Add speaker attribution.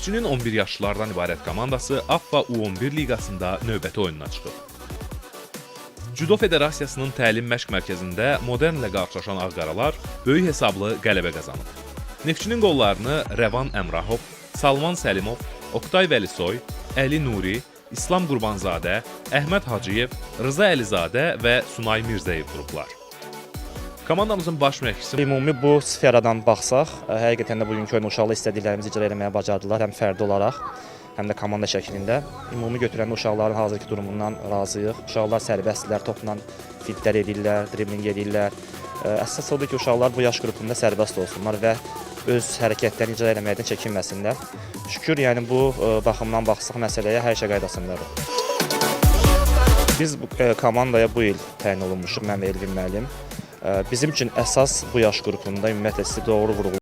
Speaker 1: Neftçinin 11 yaşlılardan ibarət komandası AFFA U11 liqasında növbəti oyununa çıxıb. Cüdo Federasiyasının təlim məşq mərkəzində Modernlə qarşılaşan Ağqaralar böyük hesablı qələbə qazanıb. Neftçinin qollarını Rəvan Əmrahov, Salman Səlimov, Oqtay Vəlisoy, Əli Nuri, İslam Qurbanzadə, Əhməd Hacıyev, Rıza Əlizadə və Sunay Mirzəyev vurublar. Komandamızın baş məşqçisi
Speaker 2: Ümumi bu sferadan baxsaq, həqiqətən də bugünkü oyunda uşaqlar istədiklərimizi icra eləməyə bacardılar, həm fərdi olaraq, həm də komanda şəklində. Ümumi götürəndə uşaqların hazırki durumundan razıyıq. Uşaqlar sərbəstdirlər, topla fintlər edirlər, driblinq edirlər. Əsas odur ki, uşaqlar bu yaş qrupunda sərbəst olsunlar və öz hərəkətlərini icra eləməkdən çəkinməsinlər. Şükür, yəni bu baxımdan baxsaq məsələyə, hər şey qaydasındadır. Biz bu komandaya bu il təyin olunmuşuq, mən və Elvin müəllim. Bizim üçün əsas bu yaş qrupunda ümumiyyətlə siz doğru vurğuladınız.